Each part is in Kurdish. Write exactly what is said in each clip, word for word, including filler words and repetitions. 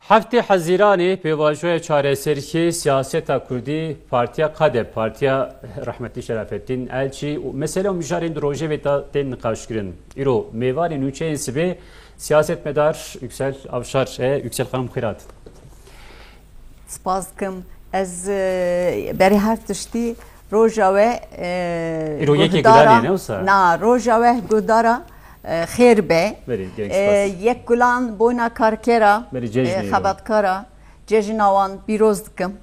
Heftê Hezîranê pêvajoya çareseriyê siyaseta kurdî partiya KADEP, partiya rehmetî Şerafettin Elçî û mesele û mijarên di rojevê de tên niqaşkirin. Îro mêvanê nûçeyên sibê siyasetmedar Yüksel Avşar e. Yüksel Xanim, xêr hat. Spas dikim. Ez, e, berê her tiştî roja we, e, Îro yekê guhdara, Gulanê ne wisa? Na, roja we guhdara, e, xêr be. Berê, gelek E, spas. Yek Gulan boyna karkera, Berê, cejnê e, îro. Xebatkara, cejna wan pîroz dikim.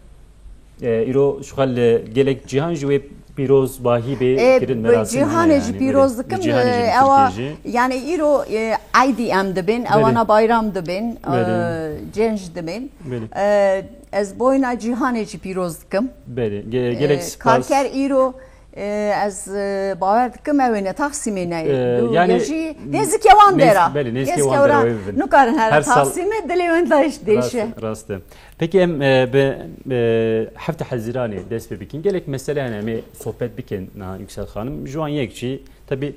E, îro ji xwe li gelek cîhan jî wê pîrozbahî bê E, kirin, bi merasim hene cîhanê jî yani, pîroz berê. Dikim, Cîhanê jî e, bi ewa, Tirkiyê jî. Yani îro, e, eydî em dibên, Berê. Ewana bayram dibên, Berê. E, cenj dibên. Belê. E, ez boyna cîhanê jî pîroz dikim. Belê. Ge-, gelek E, spas. Karker îro, e, ez, e, bawer dikim ew ê ne Taxsîmê ne. E, Dû yani, ye jî nêzikê wan nêz-, dera. Belê, nêzikê Nêzikê wan wera dera wê bibin. Nikarin her Her sal Taxsîmê dilê wan da jî dêşe. Rast, rast e. Peki em, e, bi, e, Heftê Hezîranê dest pê bikin. Gelek mesele hene em ê sohbet bikin niha Yüksel Xanim. Ji wan yek jî, tabii,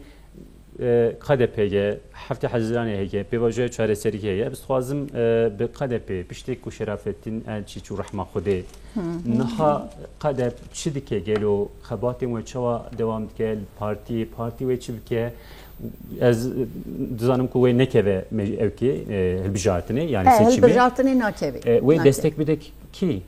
E, KADEP heye, Heftê Hezîranê heye, pêvajoya çareserî heye. Ez dixwazim, e, bi KADEPê, piştê ku Şerafettin Elçî çû rehma Xwedê, niha KADEP çi dike gelo? Xebatên we çawa dewam dike li partiyê? Partî wê çi bike? Ez, e, dizanim ku wê nekeve me-, ewkê, e, hilbijartinê, yani E, seçimê. Hilbijartinê nakeve. E, wê Nakeve. destek bide kî?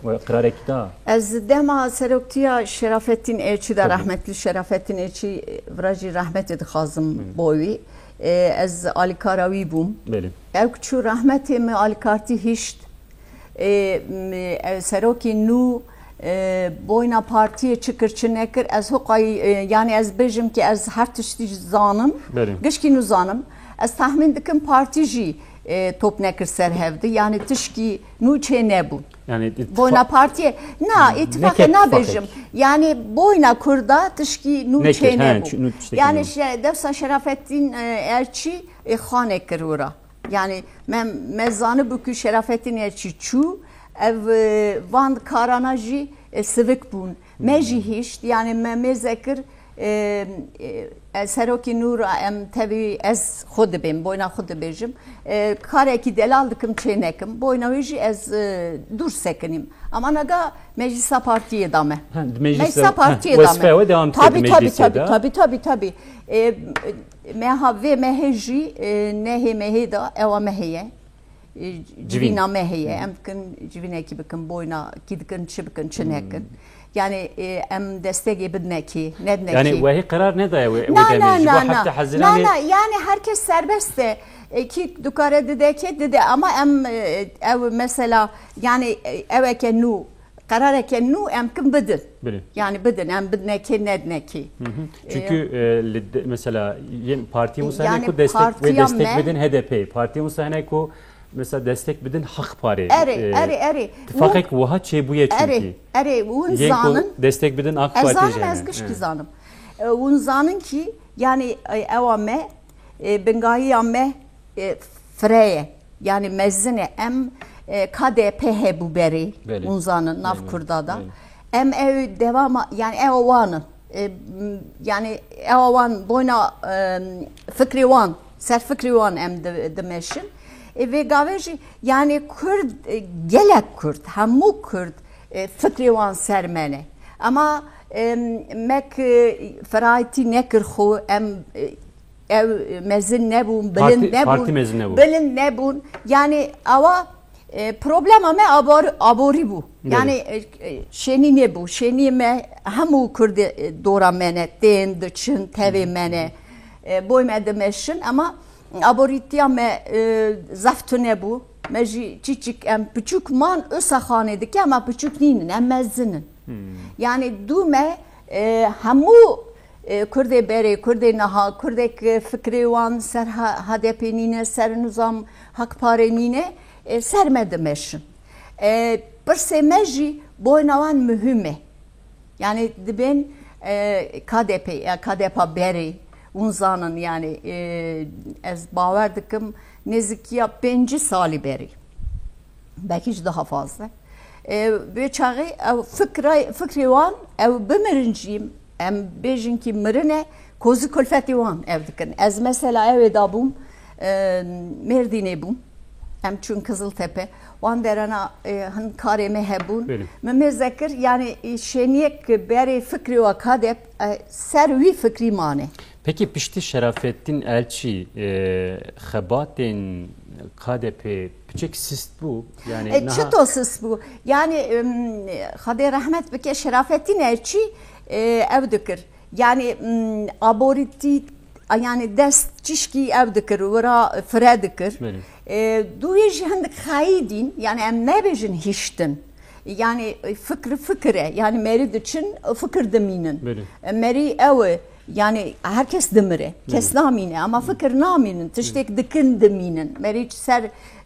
We qirarekî da? Ez dema seroktiya Şerafettin Elçî de, Tabii. Rehmetli Şerafettin Elçî, vira jî rehmetê dixwazim Hı. bo wî. E, ez alîkara wî bûm. Belê. Ew ku çû rehmetê, min alîkartî hişt. E, m-, e, serokê nû, e, boyna partiyê çi kir, çi nekir, ez hoqayî, e, yani ez bêjim ki ez her tiştî zanim. Belê. Gişkî nû zanim. Ez tahmîn dikim partî jî, e, top nekir ser hevdi. Yani tişkî nû çê nebû. Yani ittifa- Boyna partiyê, na, ittifaqê Neke ittifaqek. nabêjim. Yani boyna Kurda tişkî nû Nekir, çê he, nebû. çi-, nû tiştekî Yani nû. şe-, dewsa Şerafettin, e, Elçî, e, xane kir wira. Yani me, me zanibû ku Şerafettin Elçî çû, ev, e, van karana jî, e, sivik bûn. Me jî hişt, yani me mêze kir, e, e, serokê nû ra em tevî ez xwe dibêm, boyna xwe dibêjim. E, karekî delal dikim çê nekim. Boyna wê jî ez, e, dûr sekinîm. Ama naga meclisa partiyê da me. Ha, di meclisa, Meclisa ha, partiyê da wezîfeya me. we devam dike di Tabii, tabii, meclisê tabii, de. tabii, tabii, tabii. E, meha vê mehê jî, e, nehê mehê de ewa me heye. E, Civîn. civîna me heye. Hı. Em dikin civînekî bikin, boyna kî dikin, çi bikin, çi nekin. Yani, e, em destegê bidine kî, nedine Yani kî. wehî qerar nedaye wê, wê Na, demê. na, Ji bo na, na. Hefte Na, Hezîranê na, yani herkes serbest e. E, kî dikare dide kê dide ama em, e, ew mesela yani, e, eweke nû, qerareke nû em kin bidin. Bilin. Yani bidin, em bidine kê, nedine kê. Hı hı. E, Çünkü, e, li de-, mesela yeni partiya wisa hene Yani ku destek, wê partiya destek me bidin H D P. Partiya wisa hene ku mesela destek bidin Hak Parê. Erê, E, erê, erê. Tifaqek Wû- wiha çêbûye Erê, çünkü. erê, wûn Yên ku zanin. destek bidin Ak Ez Parti zanim, jî ez hene. gişkî Evet. zanim. E, wûn zanin ki, yani, e, ewa me, e, bingahiya me, e, fireye. Yani mezin e. Em, e, K D P hebû berê. Belê. Wûn zanin, nav Belê. Kurda da. Belê. Em ew dewama, yani ew wan in. E, m-, yani ew wan boyna, e, fikrê wan, ser fikrê wan em di-, dimeşin. E, vê gavê jî, yani Kurd, e, gelek Kurd, hemû Kurd, e, fikrê wan ser me ne. Ama, e, me ki firayetî nekir xwe, em, e, ew mezin nebûn, bilind Parti, nebûn, parti mezin nebû. bilind nebûn. Yani awa, e, problema me abor-, aborî bû. Belê. Yani, e, e, şênî nebû. Şênî me hemû Kurdê, e, dora me ne, tên, diçin, tevê me ne. E, boy me dimeşin ama aborîtiya me, e, zaf tune bû. Me jî çiçik em piçûk man, usa xanê dike ama piçûk nînin, em mezin in. Hmm. Yani dû me, e, hemû, e, Kurdê berê, Kurdê niha, Kurdek, e, fikrê wan ser ha-, H D P nîne, ser nizam Hak Parê nîne, e, ser me dimeşin. E, pirsê me jî boyna wan muhim e. Yani dibên, e, K D P, ya K D P berê, hûn zanin yani, e, ez bawer dikim nêzikiya pêncî salî berê. Belkî ji daha fazla. E, vê çaxê ew fikra-, fikrê wan, ew bimirin jî, em bêjin kî mirine, kozî kulfetê wan ew dikin. Ez mesela ew ê dabûm, e, Mêrdînê bûm. Em çûn Kiziltepe. Wan derana, e, hin karê me hebûn. Belê. Min mêze kir, yani, e, şêniyek berê fikrê wa KADEP, e, ser wî fikrî mane. Peki piştî Şerafettin Elçî, e, xebatên KADEPê piçek sist bû? Yani E, niha çito sist bû? Yani, em, Xwedê rehmet bike, Şerafettin Elçî, e, ev dikir. Yani, m, aborîtî, yani dest çişkî ev dikir, wira fire dikir. Belê. E, duyê jî hindik xayî dîn, yani em nebêjin hiştin. Yani fikir fikir e, yani merî diçin, fikir dimînin. Belê. E, merî ew e, yani herkes dimire, kes Belê. namîne, ama fikir namînin, tiştêk dikin dimînin. Merî ser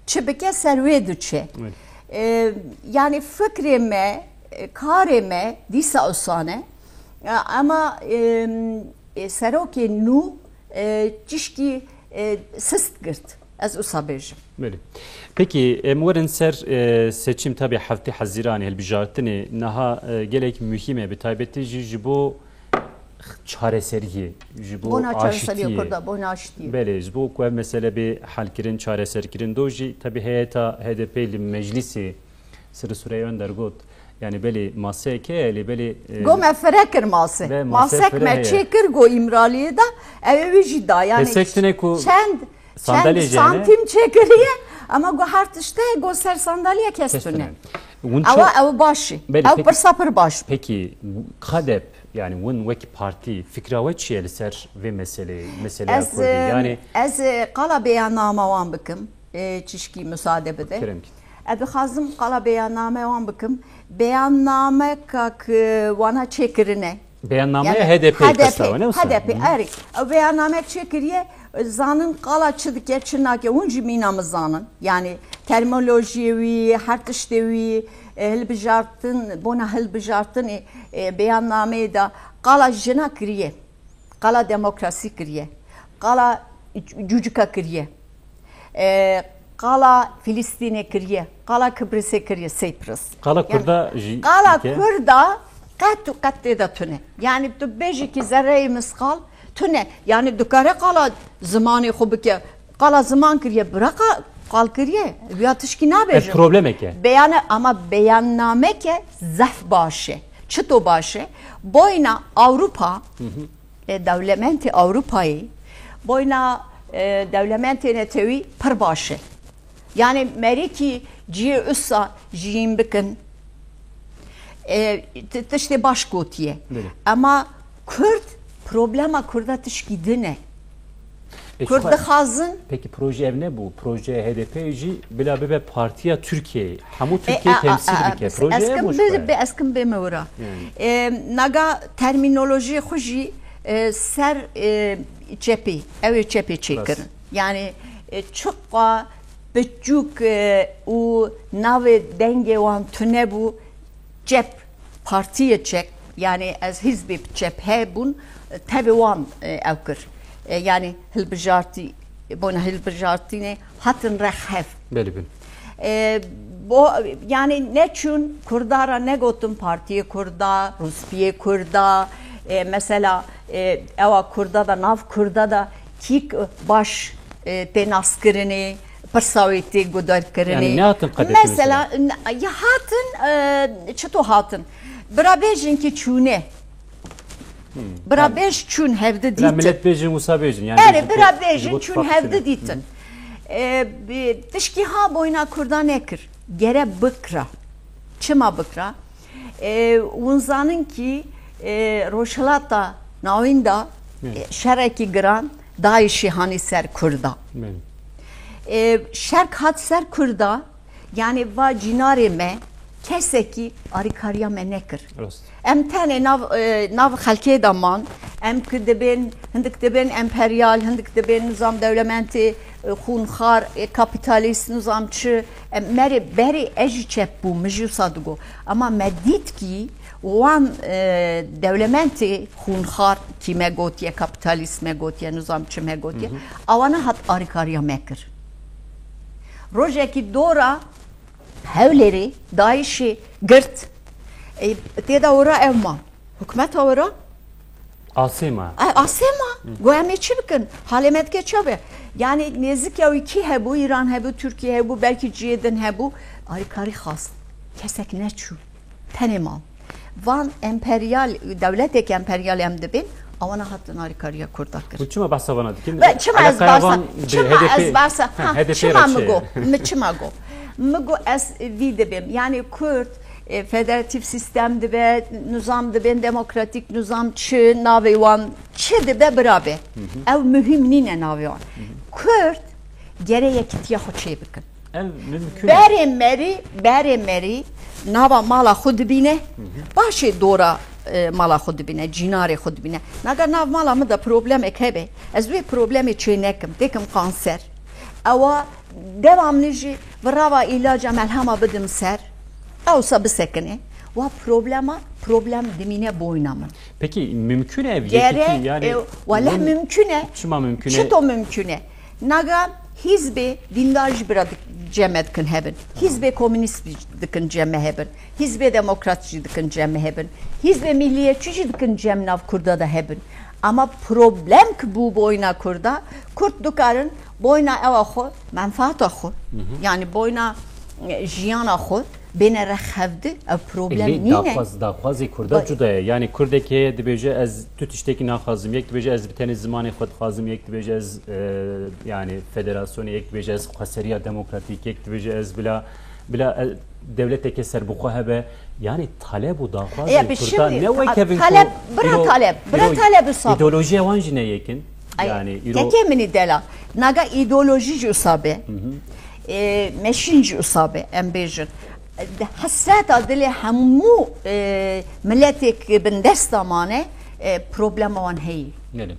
çi bike, ser wê diçe. Belê. E, yani fikrê me, e, karê me dîsa usane. E, ama, e, e, serokê nû, e, tişkî, e, sist girt. Ez wisa bêjim. Belê. Pekî, em werin ser, e, seçim, tabi heftê Hezîranê hilbijartinê niha, e, gelek muhîm e, bi taybetî jî ji bo çareseriyê, ji bo Bona çareseriya aşitiyê. Kurda, bona aşitiyê. Belê, ji bo ku ev mesele bê helkirin, çareserkirin. Do jî tabi heyeta HDP'ê li meclîsê Sirri Süreyya Önder got, yani belê maseyek heye, lê belê, e, Go me fire kir mase. Ve mase Masek fire me heye. çêkir go Îmraliyê de, ew ê wî jî da. Yani Hesek tune ku çend, sandalye çend jene? santim çêkiriye, ama go her tişte go ser sandalye kes Kes tune. tune. Win Ewa çok ew baş e. Belê, Ew peki, pirsa pir baş. peki, KADEP, yani win wek partî, fikra we çi ye li ser vê meseleyê, meseleya Ez, Kurdî? e, Yani ez, e, qala beyanname wan bikim, e, çişkî müsaade bide. Kerem ki. Ez dixwazim qala beyanname wan bikim. Beyannameka ki wana çêkirine. Beyannameya Yani HDP HDP, qesta we, ne wisa? HDP, Hı. erê. Ew beyanname çêkiriye, zanin qala çi dike, çi nake, hûn jî mîna min zanin. Yani terminolojiyê wî, her tiştê wî, e, hilbijartin, bona hilbijartinê, e, beyannameyê de qala jina kiriye. Qala demokrasî kiriye. Qala cûcika kiriye. E, qala Filistînê kiriye. Qala Kibrisê kiriye, Cyprus. Qala Yani, Kurda jî qala dike. Kurda qet û qet tê de tune. Yani tu bêjî ki zerreyê misqal tune. Yani dikare qala zimanê xwe bike. Qala ziman kiriye, bira qa-, qal kiriye. Vîya tişkî nabêjim. Ev problemek e. Beyane, ama beyannameke zehf baş e. Çito baş e? Boyna Ewropa, Hı hı. e, dewlementê Ewropayê, boyna, e, dewlementê netewî pir baş e. Yani merîkî cihê usa jiyîn bikin, e, ti-, tiştê baş gotiye. Belê. Ema Kurd, problema Kurda tişkî din e. E, Kurd şu dixwazin Peki proje ev nebû? Proje HDP jî bila bibe partiya Türkiye, hemû E, Türkiye a, a, temsil a, bike. a, Proje ez ev kim bû bê, şikayet. bê, ez kim bê me wira. Yani. E, naga terminolojiyê xwe jî, e, ser, e, çepê, ew ê çepê çêkirin. Rast. Yani, e, çiqa piçûk, e, û navê dengê wan tune bû, cep, partiyê çek, yani ez hizbê çep hebûn, tevê wan, e, ew kir. E, yani hilbijartî, bona hilbijartînê hatin rex hev. Belê bin. E, bo, yani neçûn Kurda ra negotin partiyê Kurda, Rûspiyê Kurda, e, mesela, e, ewa Kurda da, nav Kurda da kîk baş, e, tê naskirinê, pirsa wê tê gudarkirinê. Yani nehatin qedexê mesela, n-, ya hatin, e, çito hatin? Bira bêjin ki çûne. Hmm. Bira Yani bêj çûn hevdi Bila dîtin. millet bêjin, wisa bêjin. Yani Erê, bêjin bira ku bêjin ji bo çûn tifaq hevdi çûne. dîtin. Hı. E, bi-, tişkî ha boyna Kurda nekir. Gere bikra. Çima bikra? E, hûn zanin ki, e, Rojhilata Navîn da, Evet. e, şerekî giran DAIŞ'î hanî ser Kurda. Evet. E, şerk hat ser Kurda, yani va cînarê me kesekî arîkariya me nekir. Rast. Em tenê nav, e, nav xelkê de man. Em ki dibên, hindik dibên emperyal, hindik dibên nizam dewlementê, e, xûnxar, e, kapîtalîst, nizam çi. E, merê berê ez jî çep bûm, min jî wisa digo. Ama me dît kî wan, e, dewlementê xûnxar kî me gotiye, kapîtalîst me gotiye, nizam çi me gotiye, Hı hı. awana hat arîkariya me kir. Rojekî dora Hewlêrê DAIŞ'ê girt. E, tê de wira ev ma. Hikûmeta wira Asê ma. E, asê ma. Go em ê çi bikin? Halê me dike çabe. Yani nêzîkî wî kî hebû? Îran hebû, Tirkiye hebû, belkî cihê din hebû. Alîkarî xwest. Kesek neçû. Tenê mal. Van emperyal, dewletek emperyal em dibên, awana hatin alîkariya Kurda kir. Û çima behsa vana dikin? Be, çima ez Eleqeya behsa, van bi çima H D P, ez behsa, ha, ha, H D P çima re mi çi? Go? Mi çima go? Mi go ez vî dibêm. Yani Kurd, e, federatif sistem dibe, nizam dibên demokratik nizam çi, navê wan çi dibe bira be. Ew muhim nîne navê wan. Kurd gere yekîtiya xwe çê bikin. Ev mümkün e. Berê merî, berê merî nava mala xwe dibîne. Başê dora, e, mala xwe dibîne, cînarê xwe dibîne. Naga nav mala min de problemek hebe. Ez wê problemê çê nekim, têkim kanser. Ewa devamlı jî virava îlaca melhema bidim ser. Ewsa bisekine. Wa problema, problem dimîne boyna min. Peki mümkün e ev Gere, yekîtî, yani e, wele hûn mümkün e. Çima mümkün e? Çito mümkün e? Naga hîzbê dîndar jî bira dik-, cem me dikin hebin. Hîzbê komînîst jî dikin cem me hebin. Hîzbê demokrat jî dikin cem me hebin. Hîzbê milliyetçî jî dikin cem nav Kurda de hebin. Ama problem ki bû boyna Kurda, Kurd dikarin boyna ewa xwe, menfaata xwe, yani boyna, e, jiyana xwe bêne rexhevdi, ev problem Lê nîne. daxwaz-, daxwazê Kurda Ba- cuda ye. Yani Kurdek heye dibêje ez tu tiştekî naxwazim. Yek dibêje ez bi tenê zimanê xwe dixwazim. Yek dibêje ez, e, yani federasyonê, yek dibêje ez xweseriya demokratîk, yek dibêje ez bila, bila, e, dewleteke serbixwe hebe. Yani taleb û daxwazên Ya, bi Kurda şimdi ne wek ta-, evin talep, ku bira îro, talep, bira îro talep wisa. Îdeolojiya wan jî ne yek in. Ay, Yani îro kekê minî dela. Naga îdeolojî jî wisa be. E, meşîn jî wisa be, em bêjin. Hesreta dilê hemû, e, miletêk bindesta mane, e, problema wan heyî. Gelê.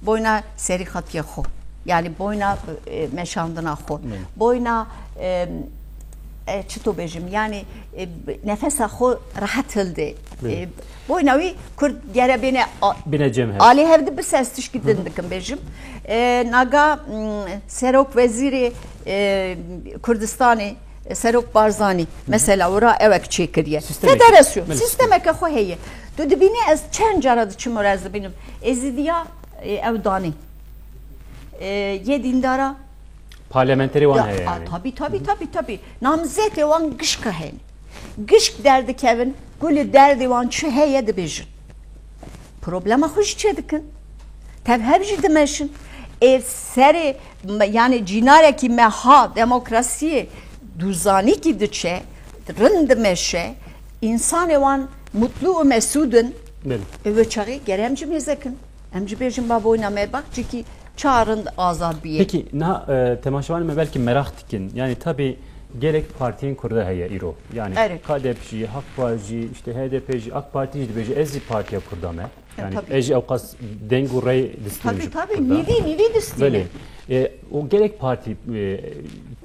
Boyna serîxatiya xwe. Yani boyna, e, meşandina xwe. Gelê. Boyna, e, e, çito bêjim, yani, e, nefesa xwe rehet hilde. Gelê. E, boyna wî Kurd gere bêne a-, Bêne cem hev. alê hevdi bi ses tişkî din dikim bêjim. E, naga, m, Serok Wezîrê, e, Kurdistanê, e, Serok Barzanî, mesela, wira ewek çêkiriye. Sistemek. Federasyon, Belê. sistemeke xwe heye. Tu dibînî ez çend cara diçim û ez dibînim. Êzidiya, e, ew danî. E, yê dîndara Parlamenterê wan Ya, heye a, yani. Tabii, tabii, tabii, tabii. Namzetê wan gişka hene. Gişk derdikevin, ku li derdê wan çi heye dibêjin. Problema xwe jî çêdikin. Tev hev jî dimeşin. Ê serê me, yani cînarekî meha demokrasiyê dûzanîkî diçe, rind dimeşe, însanê wan mutlu û mesûd in. Belê. Ê wê çaxê gere em jî mêzekin. Em jî bêjin ba boyna me bak, çikî çawa rind azad bîye. Peki, niha, e, temaşevanê me belkî meraq dikin. Yani tabii gelek partiyên Kurda heye îro. Yani Erê. K D P jî, H A K P A jî, işte H D P jî, A K Parti jî dibêje, ez jî partiya Kurda me. E, Yani tabii. ez jî ewqas deng û rey distînim Tabii, ji tabii. Kurda. Nîvî, nîvî distîne. Belê. E, û gelek partî, e,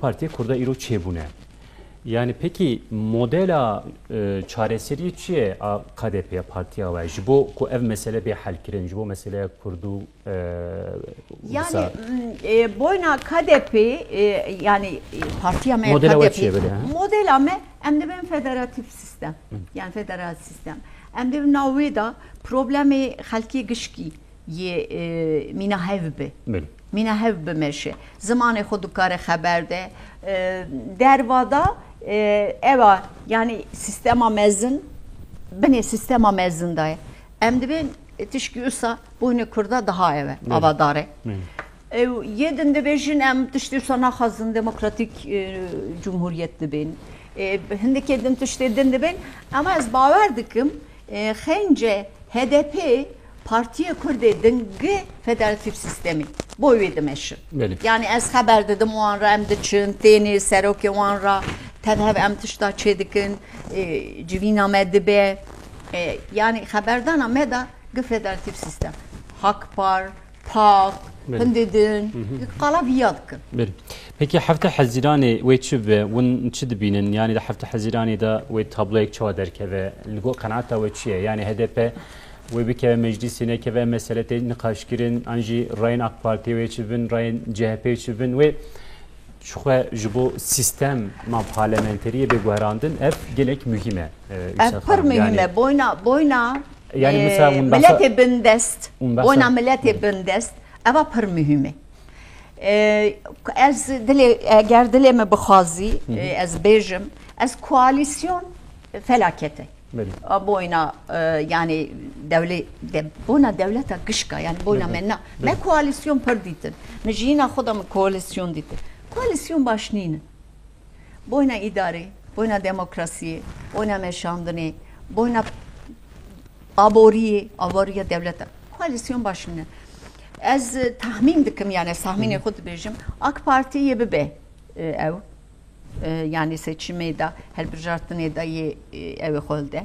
partiyê Kurda îro çêbûne. Yani peki modela, e, çareseriyê çi ye a K D P ya partiya we? Ji bo ku ev mesele bê helkirin, ji bo meseleya Kurd û, e, Yani, wisa m, e, boyna K D P, e, yani, e, partiya me Modela we K D P, çi ye belê, ha? modela me, em dibin federatif sistem. Hı. Yani federal sistem. Em dibin navê de problemê xelkê gişkî yê, e, mîna hev bi. Belê. Mîna hev bimeşe. Zimanê xwe dikare xeber de. E, derva da, e, eva, yani sistema mezin, binê sistema mezin da ye. Em dibên, e, tişkî wisa boyne Kurda daha ev e, Belê. avadar e. Belê. Ew yê din dibêjin, em tiştê wisa naxwazin, demokratîk, e, cumhuriyet dibên. E, hindikê din tiştê din dibên. Ama ez bawer dikim, e, xence H D P partiyê Kurdê dingê federatif sistemê. Bo wê dimeşin. Belê. Yani ez xeber didim wan re, em diçin, tênê serokê wan re, tev hev em tişta çê dikin, e, civîna me dibe. E, yani xeberdana me da gi federatif sistem. Hakpar, pak, Belê. hindê din, Hı hı. qala viya dikin. Belê. Peki hefta Hezîranê wê çi be? Win çi dibînin? Yani di hefta Hezîranê de wê tabloyek çawa derkeve? Li gor qenaeta we çi ye? Yani H D P wê bikeve meclîsê, nekeve, em mesele tê niqaşkirin, an jî rayên A K Partiyê wê çi bin, rayên C H P'ê çi bin? Wê çixwe ji bo sîstema parlamenteriyê bê guherandin, ev gelek muhîm e, e, Ev Ûsel pir Xanim. muhîm Yani e. Boyna, boyna, Yani e, mesela hûn behsa miletê bindest, hûn behsa boyna miletê Hı. bindest, eva pir muhîm e. E, ez dilê, eger dilê me bixwazî, e, ez bêjim, ez koalîsyon felaket e. Belê. A, boyna, e, yani dewle-, de-, boyna dewleta gişka, yani boyna Belê. me na. Belê. Me koalîsyon pir dîtin. Me jiyîna xwe de me koalîsyon dîtin. Koalîsyon baş nîne. Boyna îdarê, boyna demokrasiyê, boyna meşandinê, boyna aboriyê, aboriya dewleta. Koalîsyon baş nîne. Ez, e, tahmîn dikim, yani ez tahmînê xwe dibêjim, AK Partî yê bibe, e, ew. E, yani seçimê de, hilbijartinê de yê, e, ew ê xwe hilde.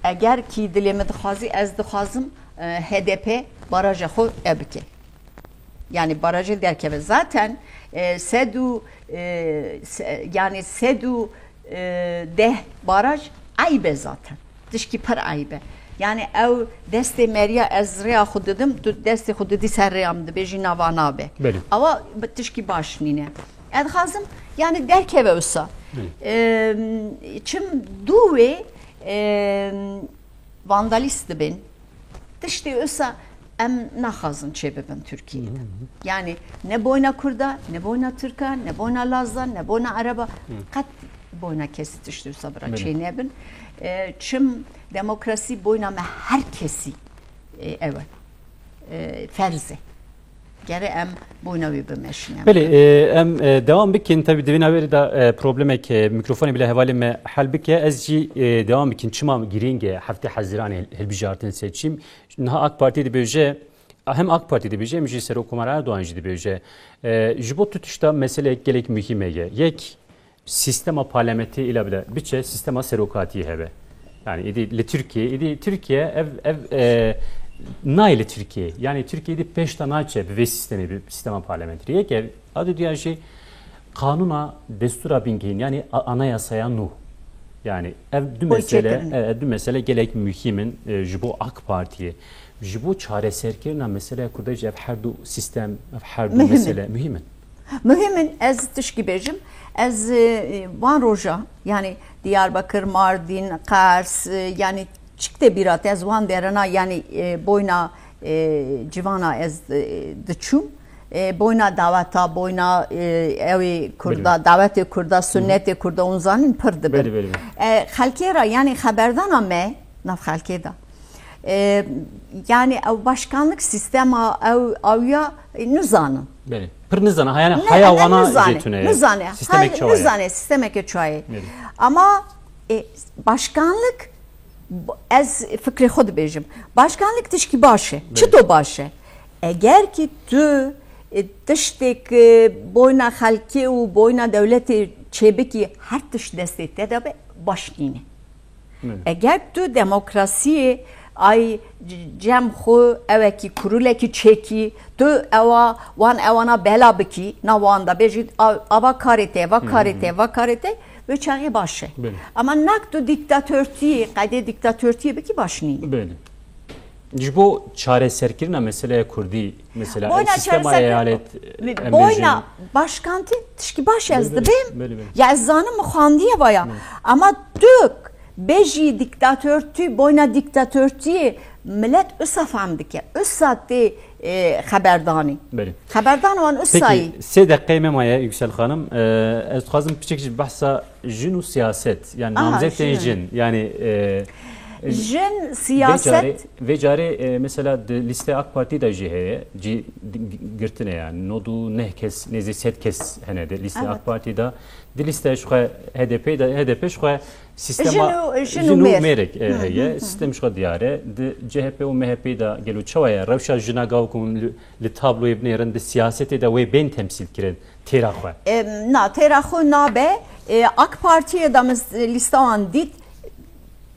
Eger kî dilê min dixwazî, ez dixwazim, e, H D P baraja xwe ev bike. Yani barajê derkeve. Zaten, e, sed û, e, se-, yani sed û deh baraj eyb e zaten. Tişkî pir eyb e. Yani ew destê meriya ez rêya xwe didim, tu destê xwe didî ser rêya min dibêjî nava nabe. Belê. Awa bi tişkî baş nîne. Ez dixwazim yani derkeve wisa. Belê. Em, çim dû wê, em, vandalîst dibin. Tiştê wisa em naxwazin çêbibin Tirkiyeyê de. Hı hı. Yani ne boyna Kurda, ne boyna Tirka, ne boyna Lazda, ne boyna Ereba. Hı. Qet boyna kesî tiştê wisa bira Belê. çênebin. E, çim demokrasî boyna me her kesî, e, ew e. E, ferz e. Gere em boyna wê bimeşînin. Belê, e, em, e, dewam bikin. Tabii di vê navberê de, e, problemek, e, mikrofonê bile hevalê me hel bike. Ez jî, e, dewam bikin. Çima girîng e heftê Hezîranê hil-, hilbijartin seçîm? Niha AK Partî dibêje, hem AK Partî dibêje, hem jî Serokkomar Erdogan jî dibêje. E, ji bo tu tişta meseleyek gelek muhîm heye. Yek, sîstema parlamentê îla bile biçe, sîstema serokatiyê hebe. Yani îdî li Tirkiye, îdî Tirkiye ev, ev, e, nayê li Tirkiye. Yani Tirkiye îdî pêş de naçe bi vê sîstemê, bi sîstema parlamenterî. Yek ev, a dudiya jî qanûna destûra bingehîn, yani a-, anayasaya nû. Yani ev du Boy mesele, çêkirin. e, ev du mesele gelek muhîm in, e, ji bo AK Partiyê. Ji bo çareserkirina meseleya Kurda jî ev her du sîstem, ev her du Muhîm in. mesele muhîm in. Muhîm in, ez tişkî bêjim. Ez, e, van roja, yani Diyarbakir, Mardin, Kars, e, yani çik tê bîra te, ez wan derena, yani, e, boyna, e, civana ez, e, diçûm. E, boyna daweta, boyna, e, ewê Kurda, Belê. dawetê Kurda, Hı hı. sunnetê Kurda, hûn zanîn pir dibin. Belê, belê, belê. E, xelkê ra, yani xeberdana me, nav xelkê de. E, yani ew başkanlık sîstema ew awiya, e, nizanin. Belê. Pir nizane. Ha, yani Ne, haya ne wana nizane, jê tune. nizane. Sîstemeke Hay, çawa ye. nizane, sîstemeke çawa ye. Belê. Ama, e, başkanlık, b-, ez fikrê xwe dibêjim. Başkanlık tişkî baş e. Belê. Çito baş e? Eger ki tu, e, tiştêk, e, boyna xelkê û boyna dewletê çêbikî, her tişt destê te de be, baş nîne. Belê. Eger tu demokrasiyê ay c-, cem xwe ewekî kurulekî çêkî, tu ewa, wan ewana bela bikî, na wan da bêjî, a-, ava karê te, va Hı hı. karê te, va karê te, wê çaxê baş e. Belê. Ama nak tu dîktatortiyê, qedê dîktatortiyê bikî, baş nîne. Belê. Ji bo çareserkirina meseleya Kurdî, mesela Boyna sîstema çareserkir-, eyalet, em boyna bêjin. başkantî tişkî baş ez Belê, belê, dibêm. belê, belê. Ya ez zanim min xwandiye vaya. Belê. Ama tu bêjî dîktatortî, boyna dîktatortiyê millet usa fehm dike. Usa tê, e, xeberdanî. Belê. Xeberdan wan usayî. Peki, sê deqeyê me maye, Yüksel Xanim. E, ez dixwazim piçek ji behsa jin û siyaset, yani Aha, namzetên jin. jin, yani, e, Jin, vê siyaset. carê, vê carê, e, mesela di lîsteya AK Partî de jî heye, cî di-, girtine yani, nod û neh kes, nêzî sed kes hene di lîsteya Evet. AK Partî de. Di lîsteya ji xwe H D P de, H D P ji xwe sîstema Jin û, jin jin û û mêr. mêrek, e, Hı, heye. hı, hı. Sîstem ji xwe diyar e. Di C H P û M H P de gelo çawa ye? Rewşa jina gava ku hûn li, li tabloyê binêrin, di siyasetê de wê bên temsîl kirin. Têra xwe. Em, na, têra xwe nabe. E, AK Partiyê de min lîsta wan dît,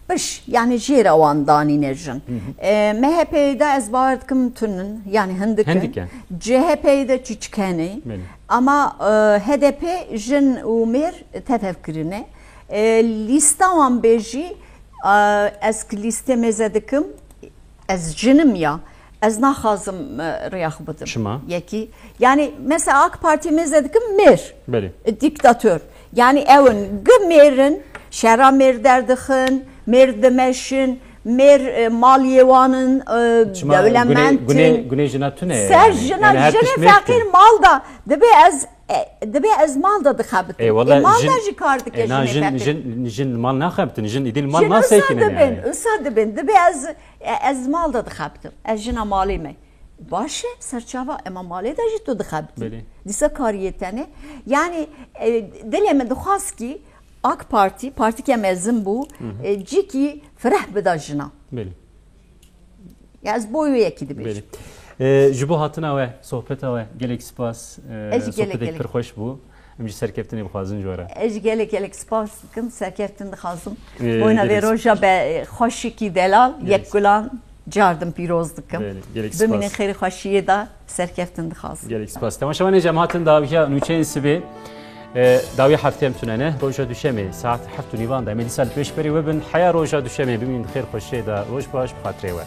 piş, yani jê re wan danîne jin. Hı hı. E, M H P'yê de ez bawer dikim tunin, yani hindik in. Hindik in. C H P'yê de çiçik hene. Belê. Ama, e, H D P jin û mêr tev hev kirine. E, lîsta wan bê jî, e, ez ki lîstê mêze dikim, ez jin im ya, ez naxwazim, e, rêya xwe bidim. Çima? Yekî, yani mesela AK Partî mêze dikim mêr. Belê. E, dîktator. Yani ew in, gi mêr in, şera mêr derdixin, mêr dimeşin, mêr, e, maliyê wan in, e, Çima dewlemend gunê, gunê, in. Gunê jina tune Ser yani. Jina, Yani her jinê tişt mêr feqîr tune. Mal da. Dibê ez, e, dibê ez mal da dixebitim. Ê, wala E, mal jin, da jî kar dike e, na, jinê jin, feqîr. Jin, jin mal naxebitin, jin îdî li mal Jin wisa nasekinin dibin, yani. Wisa dibin. Dibê ez, e, ez mal da dixebitim. Ez jina malê me. Baş e, serçava, ema malê de jî tu dixebitî. Belê. Dîsa kariyê tenê. Yani, e, dilê min dixwast ki AK Partî, partîke mezin bû, Hı hı. e, cîkî fireh bida jina. Belê. Ya ez bo wê yekî dibêjim. Belê. E, ji bo hatina we, sohbeta we, gelek spas. E, Ez jî gelek, sohbetek gelek. Pir xweş bû. Em jî serkeftinê bixwazin ji we re. Ez jî gelek, gelek spas dikim, serkeftin dixwazim. E, Boyna vê gelek roja be xweşikî delal, Gelek yek gulan cardim pîroz dikim. Belê, gelek Bimînin spas. Xêr û xweşiyê de serkeftin dixwazim. Gelek spas. Temaşevanê cem hatin dawiya nûçeyên sibê. E, dawiya heftê em tune ne. Roja duşemê saet heft û nîvan de. Em ê dîsa li pêşberî we bin. Heya roja duşemê bimînin xêr xweşiyê de. Roj baş bi xatirê we.